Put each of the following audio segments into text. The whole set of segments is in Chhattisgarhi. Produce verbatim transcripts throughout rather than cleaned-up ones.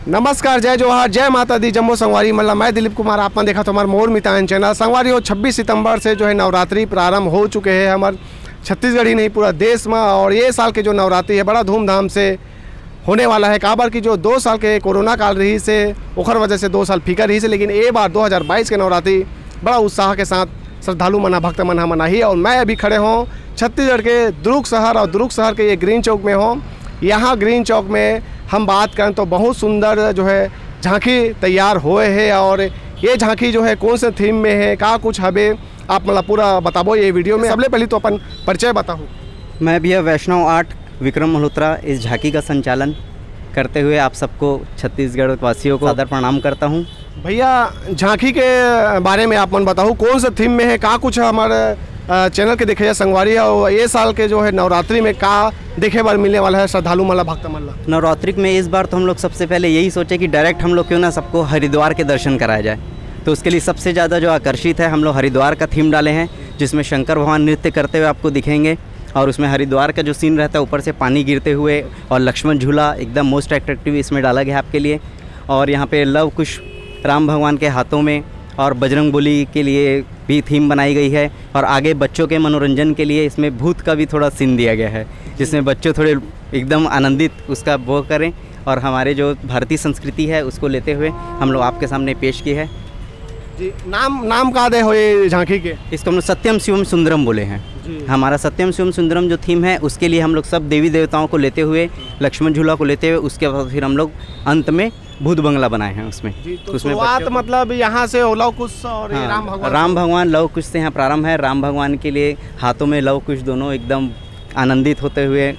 नमस्कार, जय जोहार, जय माता दी, जम्मो संगवारी मन ला। मैं दिलीप कुमार, आप मन देखत हो हमर मोर मितान चैनल। संगवारी हो, छब्बीस सितंबर से जो है नवरात्रि प्रारंभ हो चुके हैं हमर छत्तीसगढ़ ही नहीं, पूरा देश में। और ये साल के जो नवरात्रि है, बड़ा धूमधाम से होने वाला है, काबर कि जो दो साल के कोरोना काल रही से, ओखर वजह से दो साल फीका रही से, लेकिन ए बार दो हज़ार बाईस के नवरात्रि बड़ा उत्साह के साथ श्रद्धालु मन ह, भक्त मन ह मनाही। और मैं अभी खड़े हों छत्तीसगढ़ के दुर्ग शहर, और दुर्ग शहर के ये ग्रीन चौक में हों। यहाँ ग्रीन चौक में हम बात करें तो बहुत सुंदर जो है झांकी तैयार होए है, और ये झांकी जो है कौन से थीम में है, का कुछ हबे, आप मन ला पूरा बताबो ये वीडियो में। सबले पहले तो अपन परिचय बताहू। मैं भैया वैष्णव आर्ट विक्रम मल्होत्रा इस झांकी का संचालन करते हुए आप सबको, छत्तीसगढ़ वासियों को सादर प्रणाम करता हूँ। भैया, झांकी के बारे में आप मन बताहू, कौन से थीम में है, का कुछ हमारे, अ, चैनल के देखे या संगवारी, और ये साल के जो है नवरात्रि में का देखे बर मिलने वाला है श्रद्धालु मन ला, भक्त मन ला? नवरात्रि में इस बार तो हम लोग सबसे पहले यही सोचे कि डायरेक्ट हम लोग क्यों ना सबको हरिद्वार के दर्शन कराया जाए। तो उसके लिए सबसे ज़्यादा जो आकर्षित है, हम लोग हरिद्वार का थीम डाले हैं, जिसमें शंकर भगवान नृत्य करते हुए आपको दिखेंगे। और उसमें हरिद्वार का जो सीन रहता है, ऊपर से पानी गिरते हुए, और लक्ष्मण झूला एकदम मोस्ट अट्रैक्टिव इसमें डाला गया है आपके लिए। और यहाँ पे लव कुश राम भगवान के हाथों में, और बजरंग बली के लिए भी थीम बनाई गई है। और आगे बच्चों के मनोरंजन के लिए इसमें भूत का भी थोड़ा सीन दिया गया है, जिसमें बच्चों थोड़े एकदम आनंदित उसका वो करें। और हमारे जो भारतीय संस्कृति है, उसको लेते हुए हम लोग आपके सामने पेश किए हैं। जी, नाम, नाम का दे हो ये झांकी के? इसको हम लोग सत्यम शिवम सुंदरम बोले हैं। जी। हमारा सत्यम शिवम सुंदरम जो थीम है, उसके लिए हम लोग सब देवी देवताओं को लेते हुए, लक्ष्मण झूला को लेते हुए, उसके बाद फिर हम लोग अंत में भूत बंगला बनाए हैं उसमें। जी, तो उसमें शुरुआत बच्चों को मतलब यहाँ से लव कुश और ये हाँ, राम भगवान। राम भगवान लव कुश से यहाँ प्रारंभ है। राम भगवान के लिए हाथों में लव कुश दोनों एकदम आनंदित होते हुए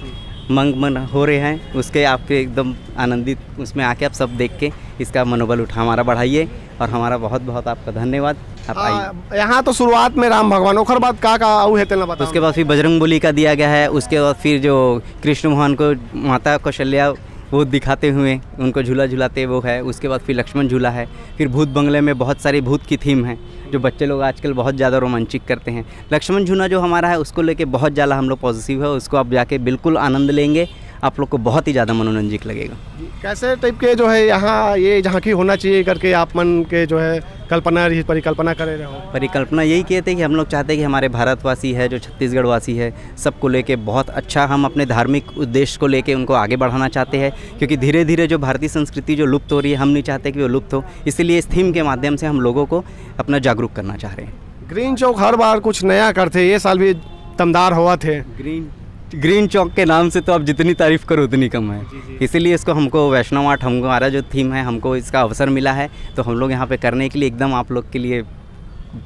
मंग मन हो रहे हैं, उसके आपके एकदम आनंदित उसमें आके आप सब देख के इसका मनोबल उठा, हमारा बढ़ाइए। और हमारा बहुत बहुत आपका धन्यवाद। आप आइए। हाँ, यहाँ तो शुरुआत में राम भगवान, ओकर बाद का का आऊ है तेला बताओ। उसके बाद फिर बजरंग बली का दिया गया है, उसके बाद फिर जो कृष्ण भगवान को माता कौशल्या वो दिखाते हुए उनको झूला झुलाते वो है, उसके बाद फिर लक्ष्मण झूला है, फिर भूत बंगले में बहुत सारी भूत की थीम है जो बच्चे लोग आजकल बहुत ज़्यादा रोमांचित करते हैं। लक्ष्मण झूला जो हमारा है, उसको लेके बहुत ज़्यादा हम लोग पॉजिटिव है, उसको आप जाके बिल्कुल आनंद लेंगे, आप लोग को बहुत ही ज़्यादा मनोरंजित लगेगा। जी, कैसे टाइप के जो है यहाँ ये झांकी होना चाहिए करके आप मन के जो है कल्पना रही, परिकल्पना करे रहे हो? परिकल्पना यही किए थे कि हम लोग चाहते हैं कि हमारे भारतवासी है, जो छत्तीसगढ़ वासी है, सबको लेके बहुत अच्छा हम अपने धार्मिक उद्देश्य को लेके उनको आगे बढ़ाना चाहते हैं, क्योंकि धीरे धीरे जो भारतीय संस्कृति जो लुप्त हो रही है, हम नहीं चाहते कि वो लुप्त हो। इसीलिए इस थीम के माध्यम से हम लोगों को अपना जागरूक करना चाह रहे हैं। ग्रीन चौक हर बार कुछ नया करते, ये साल भी दमदार होवत हे। ग्रीन, ग्रीन चौक के नाम से तो आप जितनी तारीफ करो उतनी कम है। जी, जी। इसीलिए इसको हमको वैष्णव आर्ट, हमको हमारा जो थीम है, हमको इसका अवसर मिला है, तो हम लोग यहाँ पे करने के लिए एकदम आप लोग के लिए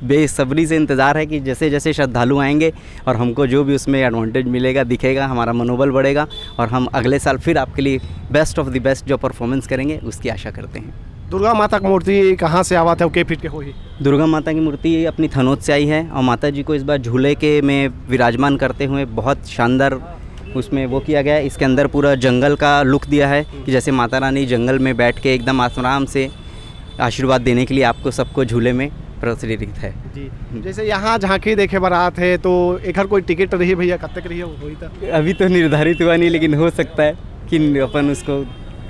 बेसब्री से इंतज़ार है कि जैसे जैसे श्रद्धालु आएंगे और हमको जो भी उसमें एडवांटेज मिलेगा, दिखेगा, हमारा मनोबल बढ़ेगा और हम अगले साल फिर आपके लिए बेस्ट ऑफ द बेस्ट जो परफॉर्मेंस करेंगे, उसकी आशा करते हैं। दुर्गा माता की मूर्ति कहाँ से आवत है, के फीट के होही? दुर्गा माता की मूर्ति अपनी थनोद से आई है और माता जी को इस बार झूले के में विराजमान करते हुए बहुत शानदार उसमें वो किया गया है। इसके अंदर पूरा जंगल का लुक दिया है कि जैसे माता रानी जंगल में बैठ के एकदम आराम से आशीर्वाद देने के लिए आपको सबको झूले में प्रेरित है। जी, जैसे यहाँ झांकी देखे बर आत है तो एकर कोई टिकट रही भैया, कब तक रही है, वही तो? अभी तो निर्धारित हुआ नहीं, लेकिन हो सकता है कि अपन उसको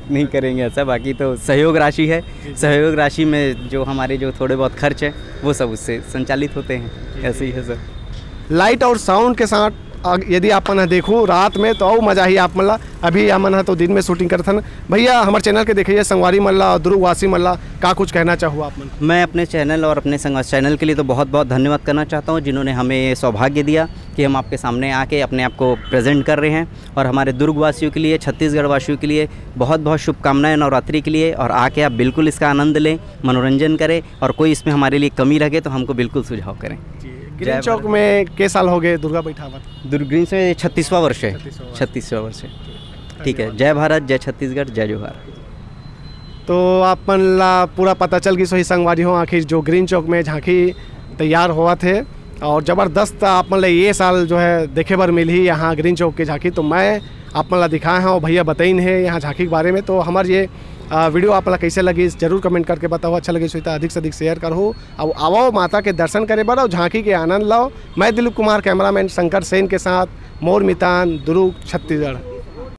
नहीं करेंगे ऐसा। बाकी तो सहयोग राशि है, जी, जी। सहयोग राशि में जो हमारे जो थोड़े बहुत खर्च है, वो सब उससे संचालित होते हैं। जी, ऐसे ही जी। है सर। लाइट और साउंड के साथ अग-, यदि आप मन ह देखहू रात में, तो अउ मजा ही आप मन ला। अभी हमन ह तो दिन में शूटिंग करथन। भैया, हमर चैनल के देखइया संगवारी मन ला, दुर्गवासी मन ला का कुछ कहना चाहू आप मन? मैं अपने चैनल और अपने संग-, चैनल के लिए तो बहुत-बहुत धन्यवाद करना चाहता हूँ, जिन्होंने हमें ये सौभाग्य दिया कि हम आपके सामने आके अपने आप को प्रेजेंट कर रहे हैं। और हमारे दुर्गवासियों के लिए, छत्तीसगढ़ वासियों के लिए बहुत-बहुत शुभकामनाएं नवरात्रि के लिए, और आके आप बिल्कुल इसका आनंद लें, मनोरंजन करें, और कोई इसमें हमारे लिए कमी रहे तो हमको बिल्कुल सुझाव करें। जी, जय ग्रीन चौक भारत। में के साल हो गए दुर्गा बैठावत? दुर्ग ग्रीन से छत्तीसवाँ वर्ष है। छत्तीसवाँ वर्ष। छत्तीसवाँ वर्ष है। ठीक है, धन्यवाद। जय भारत, जय छत्तीसगढ़, जय जोहार। तो आप मन ला पूरा पता चल गिस होही संगवारी हो, आखिर जो ग्रीन चौक में झांकी तैयार होवत हे और जबरदस्त आप मन ला ये साल जो है देखे बर मिलही यहाँ ग्रीन चौक के झांकी। तो मैं आप मन ला दिखाए हंव, भैया बताइन हे यहाँ झांकी के बारे में। तो हमर ये, आ, वीडियो आप ला कैसे लगिस जरूर कमेंट करके बताओ, अच्छा लगिस होही त अधिक से अधिक शेयर करहू। अउ आवव माता के दर्शन करे बर अउ झांकी के आनंद लव। मैं दिलीप कुमार, कैमरामैन शंकर सेन के साथ मोर मितान, दुर्ग, छत्तीसगढ़।